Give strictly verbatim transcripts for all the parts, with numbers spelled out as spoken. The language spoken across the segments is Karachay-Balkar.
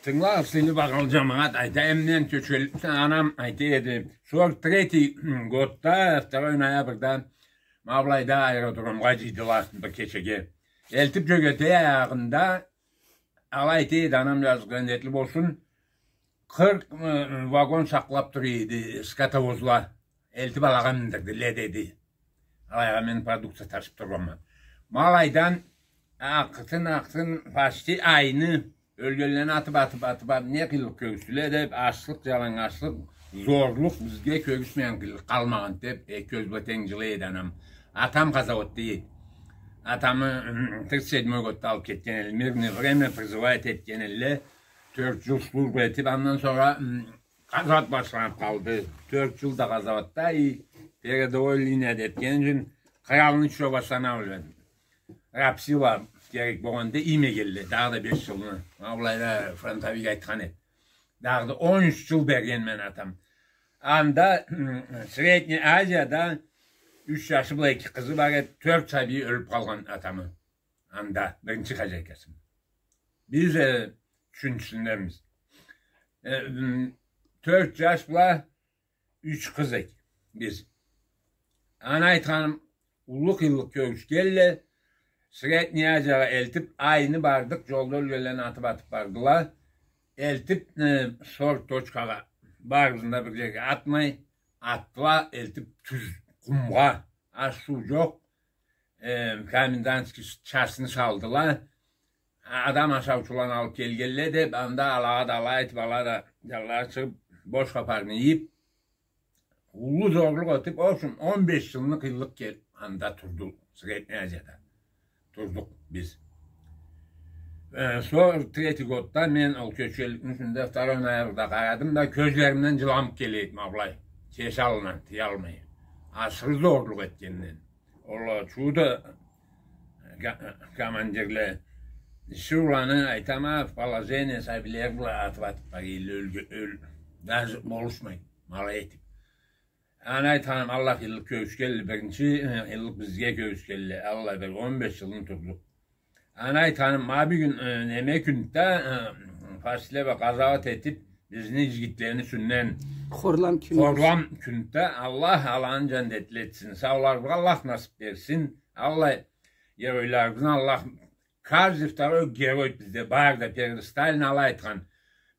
Тынгылагъыз, сыйлы багъалы джамагъат, айта эдим, мен кёчелликни, анам айта эди. Сорок третий годда, второй ноябрьда, ма былайда аэродромгъа джыйдыла бир кечеге. Элтип Джёгетей аягъында, алай айта эди, анам джазыкъ, джандетли болсун, къыркъ, э, вагон сакълап тура эди, скотовозла. Элтип алагъа миндирдиле, деди. Алайгъа мен продукция ташып тургъанма. Ма алайдан акъыртын-акъыртын, почти айны, ёлгенлени атып, атып, атып, атып, не къыйынлыкъ кёргюзтдюле деп, ачлыкъ, джалангачлыкъ, зорлукъ, бизге кёргюзтмеген къыйынлыкъ къалмагъан деп, э, кёз бла тенг джылай эди анам. Атам къазауатда эди. Атамы, м, тридцать седьмой годда алып кетген эдиле, мирное время призывать этген эдиле. Тёрт джыл служба этип, андан сора, м, къазауат башланып къалды. Тёрт джыл да къазауатда, и передовой линияда этген ючюн, къралны ещё восстанавливать, рабсила керек болгъанда иймегенле, дагъыда беш джылны. Ма былайда фронтовик айтхан эди. Дагъыда он юч джыл берген мени атам. Анда, м, Средняя Азияда юч джашы бла эки къызы бар эди, тёрт сабийи ёлюп къалгъан атамы. Анда биринчи хозяйкасы. Биз, э, ючюнчюсюнденбиз. Э, м, тёрт джаш бла юч къыз эдик биз. Аны айтханым, уллу къыйынлыкъ кёргюзтгенле, Средняя Азиягъа элтип, айны бардыкъ, джолда ёлгенлени атып-атып бардыла. Элтип, э, сорок точкагъа, барыбызны да бир джерге атмай, атдыла, элтип тюз къумгъа, аш-суу джокъ. Э, комендантский часны салдыла. Адам ашаучуланы алып келгенле деп, анда алагъа да алай айтып, ала да джанлары чыгъып, бош хапарны ийип, уллу зорлукъ этип, в общем, он беш джылны къыйынлыкъ келип, анда турду, Средняя Азияда. Турдукъ биз. Э, сорок третий годда мен ол кёчелликни юсюнде второй ноябрьда къарадым да, кёзлеримден джыламукъ келе эди, ма былай. Кечалмай, тыялмай. Ашыры зорлукъ этгенден. Ол чудо, ка-, командирле. Шураны айтама, в положение сабийле бла атып-атып бара эдиле, ёлге-, ёл-, даже болушмай, ма алай этип. Аны айтханым, Аллах, къыйынлыкъ кёргюзтгенле, биринчи, э, къыйынлыкъ бизге кёргюзтгенле, Аллах, бир он беш джылны турдукъ. Аны айтханым, ма бюгюн, э, неме кюнде, э, фашистле бла къазауат этип, бизни джигитлени юсюнден хорлам кюнюбюз. Хорлам кюнде, Аллах аланы джандетли этсин. Сауларыбызгъа Аллах насып берсин. Аллай геройларыбызны Аллах Каждый второй герой бизде барды. Перед Сталин алай айтхан: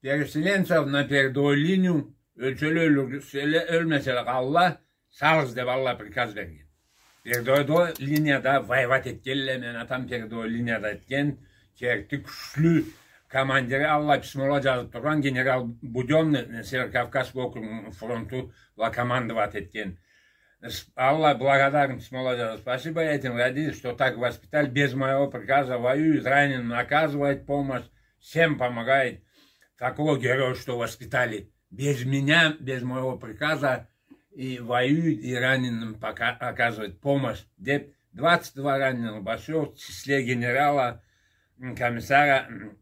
переселенцев на передовую линию, ёлселе ёлюрсе, ёлмеселе къалалла, салыгъыз деп Аллах приказ берген. Передовой линияда воевать этгенле, мени атам передовой линияда этген, керти, кючлю командири, Аллах, письмола джазып тургъан, генерал Будённый, Северокавказский округ фронту командовать этген. С-, Аллах, благодарен, письмола джазып. Спасибо этим, родителям, что так воспитали, без моего приказа воюют, раненым оказывает помощь, всем помогает. Такого героя, что воспитали. Без меня, без моего приказа и воюет, и раненым пока-, оказывает помощь. Деп, двадцать два раненых бойцов в числе генерала, м, комиссара, м,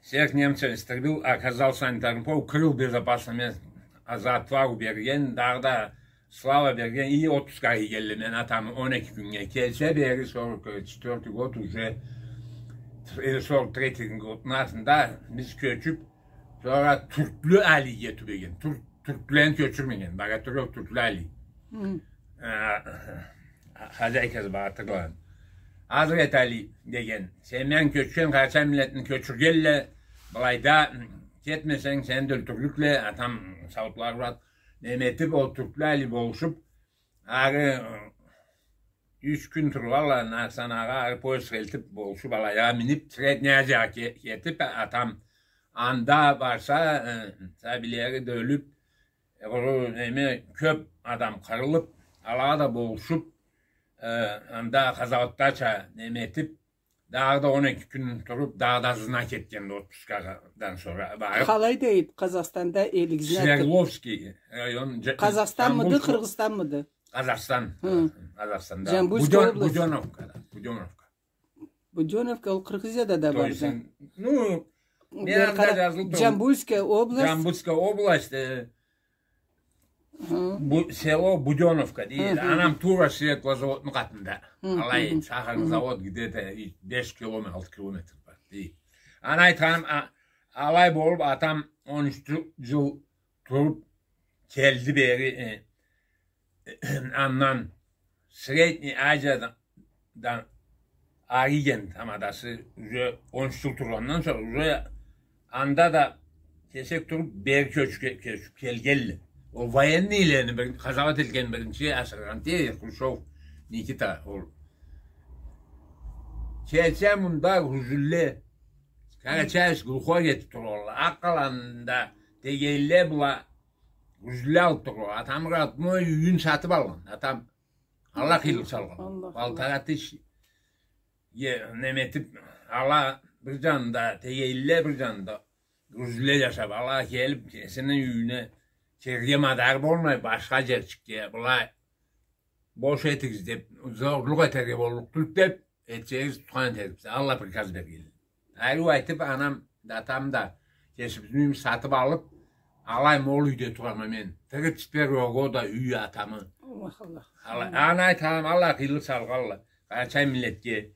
Всех немцев истребил, оказал санитарный пол, укрыл безопасное место. А за отвагу берген, дагъыда слава берген, и отпускагъа келгенле, мени атамы он эки кюннге келсе бери, сорок четвёртый год уже, или сорок третий годну артында биз кёчюп, сора Тюрклю Алиге тюбеген. Тюрк-, тюрклени кёчюрмеген, Богатырёв, Тюрклю Али. Хы. Э, хозяйкасы Богатырёваны. Азрет Али деген. Семьяны кёчген, къарачай миллетни кёчюргенле, былайда, м, кетмесенг, сени да ёлтюрлюкле, атам саутлары бла неме этип, ол Тюрклю Али болушуп, ары, э, юч кюн тургъанлай, Нарсанагъа, ары поездгъа элтип, болушуп, алайгъа минип, Средняя Азиягъа ке-, кетип, атам анда барса, э, сабийлери да ёлюп, Э, ол неме, кёп адам къырылып, алагъа да болушуп, э, анда къазауатдача неме этип, дагъыда он эки кюн туруп, дагъыда ызына кетгенди отпускадан сора барып. Къалай дейди Къазахстанда элигизни аты? Свердловский район, Джа-, Къазахстанмыды, Джамбульский. Къыргъызстанмыды? Къазахстан. Хы. Къазахстанда. Джамбульская область. Будён-, Будёновка. Будёновка, ол Кыргызияда да барды. То есть, ну, Джамбульская область. Джамбульская область, э, село Будёновка дейди. Анам туура Светлозаводну къатында. Алай, сахарный завод где-то беш километр, алты километр бар дейди. Аны айтханым, а, Алай болуп, атам он юч джыл туруб келди бери, э, андан Средний Азиядан да ары ийген тамадасы, уже он юч джыл тургъандан сора, уже анда да кесек туруб, бери кёчюб, кёчюб келгелле. Ол военныйлени бир, къазауат этгенни биринчи ашыргъан, тей, Хрущёв, Никита, ол. Келсе мында грузчуле, Карачаевск глухой этиб тургъалла. Акъ къаланы да тегейле бла грузчуле алыб тургъалла. Атамы родной юйюн сатыб алгъан. Атам Аллах къыйынлыкъ салгъан. Аллах, Аллах. Полтора тысяча. Е, неме этиб, ала бир джанында тегейле, бир джанында грузчуле джашаб, ала келиб, кесини юйюне кирирге мадар болмай, башха джерчикге, былай бош этигиз деб, зорлукъ этерге боллукъ тюлдю деб, этсегиз, тутхан этерикбиз. Аллах приказ бергелле. Ариу айтыб, анам да, атам да кесибизни юйюбюзню сатыб алыб, алай мол юйде турама мен. Тридцать первого года юйю атамы. Аллах, Аллах. Ала-, аны айтама, Аллах къыйынлыкъ салгъалла. Къарачай миллетге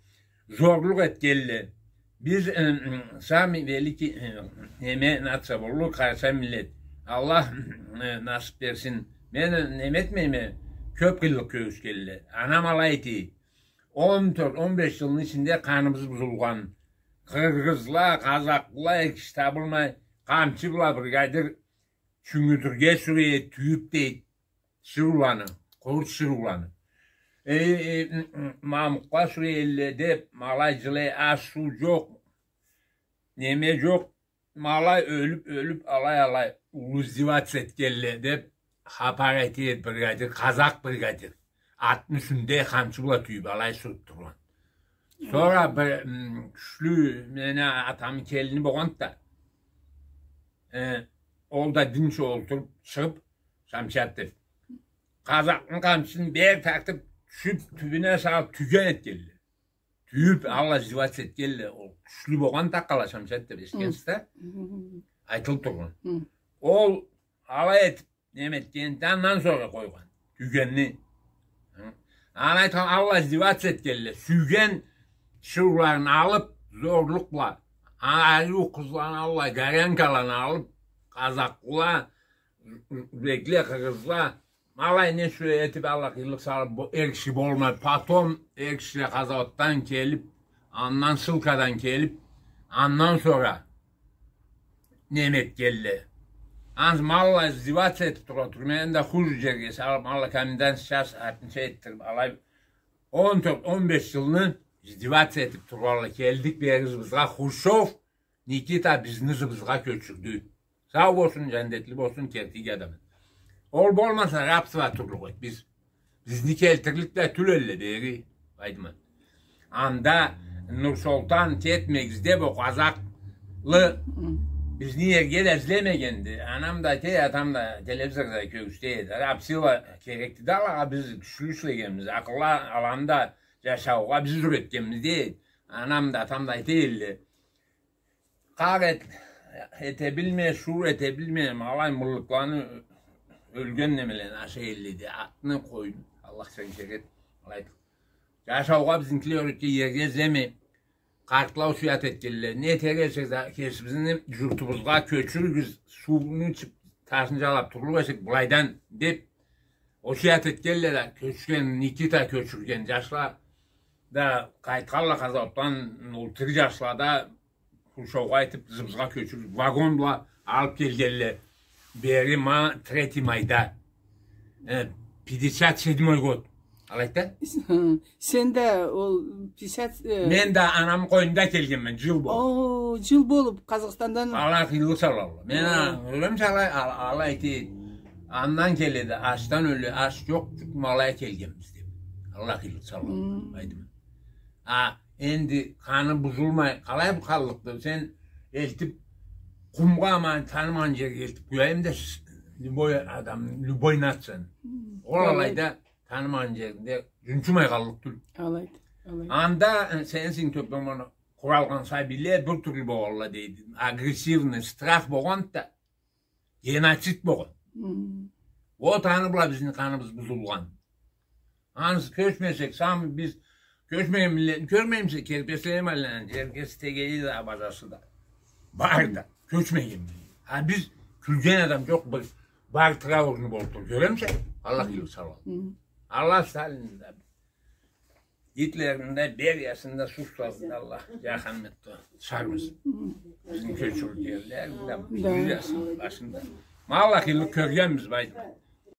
зорлукъ этгелле. Биз, э, э, самый великий, э, неме, нация боллукъ, къарачай миллет. Аллах, э, насыб берсин. Мен, э, неме этмейме, кёб къыйынлыкъ кёргюзгелле. Анам алай эте. Он тёрт, он беш джылны ичинде къаныбыз бузулгъан. Къыргъызла, къазакъла, эр киши табылмай, къамчы бла бригадир чюнгюдюрге сюре, тюйюб, дейди, тиширыуланы, къуру тиширыуланы. Э, э, м-, м-, мамукъла сюре элле деб, ма алай джылай, аш-суу джокъ, неме джокъ, ма алай ёлюб, ёлюб, алай, алай, уллу издеваться этгелле деб, хапар эте эди бригадир, къазакъ бригадир. Атны юсюнде къамчы бла тюйюб, алай сюрюб тургъан. Сора бир, м, кючлю, мени атамы келини болгъанды да. Э, ол да динч олтуруб, чыгъыб, Шамшат деб, къазакъны къамчысын бери тартыб, тюшюб, тюбюне салыб, тюйген этгелле. Тюйюб, алай издеваться этгелле, ол кючлю болгъан такъала Шамшат деб, эшитгенсиз да? Айтылыб тургъан. Ол алай этиб, неме этгенди, андан сора къойгъан тюйгенни. Аны айтхан, алай издеваться этгелле, сюйген тиширыуларын алыб, зорлукъ бла, а-, ариу къызланы алай, горянкаланы алыб, къазакъла, узбекле, къыргъызла, ма алай не сюре этиб, Аллах къыйынлыкъ салыб, бу эр киши болмай, потом эр киши къазауатдан келиб, андан ссылкадан келиб, андан сора неме этгелле. Ансы ма алай издеваться этиб тура, тюрьмеден да хуже джерге салыб, ма алай комендантский час артынча этдириб, алай он тёрт, он беш джылны издеваться этиб тургъалла, келдик бери ызыбызгъа, Хрущёв, Никита бизни ызыбызгъа кёчюрдю. Сау болсун, джандетли болсун, керти иги адам. Ол болмаса, рабство турлукъ эдик биз. Бизни келтирлик да тюл элле бери, айтма. Анда Нурсолтан, кетмегиз деб, о къазакълы бизни ерге да излемегенди. Анам да, тей, атам да телевизорда кёргюзте эди. Рабсила керекди да алагъа, биз кючлю ишлегенбиз. Акъылла аланы да джашаугъа биз юретгенбиз, дей. Анам да, атам да айта элле. Къарт эт-, эте билмей, шуур эте билмей, ма алай мыллыкъланы, ёлген немелени ашай элле, дей. Атны, къойну, Аллах сен кер эт, алай. Джашаугъа бизникиле юретген ерге излемей, къартла осуят этгелле. Не этерге эсек да, кесибизни джуртубузгъа кёчюрюгюз, сууну ичиб, ташны джалаб турлукъ эсек былайдан, деб, осуят этгелле да, кёчген, Никита кёчюрген джашла да къайтхалла къазауатдан, ол тири джашла да Хрущёвгъа айтыб, ызыбызгъа кёчюрюб, вагон бла алыб келгелле бери, ма, Третий майда. Э, пятьдесят седьмой год. Алайды да? Сен да ол пятьдесят, э, мен да анамы къойнунда келгенме, джыл болуб. О, джыл болуб, Къазахстандан. Алай къыйынлыкъ салалла. Мен а, ёлемсе алай, ал-, алай эте, андан келеди, ачдан ёле, ач джокъ, тюк, ма алай келгенбиз деб. Алай къыйынлыкъ салалла, айтма. А, энди къаны бузулмай, къалай бу къаллыкъды? Сен элтиб, къумгъа, ма, танымагъан джерге элтиб къояйым да, с-, любой адам, любой нацияны. Ол алайда танымагъан джеринде джунчумай къаллыкъ тюл. Алайды, алайды. Анда, э, сенсин тёпеме, къуралгъан сабийле бир тюрлю болгъалла, дейди. Агрессивный, страх болгъанды да, геноцид болгъан. Вот аны бла бизни къаныбыз бузулгъан. Ансы кёчмесек, сам биз кёчмеген миллетни кёрмеймисе, керпеслени ма аланы, джергеси тегеди да, бажасы да. Бары да кёчмеген. А биз кюлген адам джокъ, бир бар траурный болуб тур. Кёремисе, Аллах иги салгъан. Аллах Сталинни да, Гитлерни да, Бериясыны да, Сусловну да Аллах джаханнетде сармасын. Бизни кёчюрюрге джерлерин да, Бериясыны башында. Ма Аллах иги кёргенбиз, байды.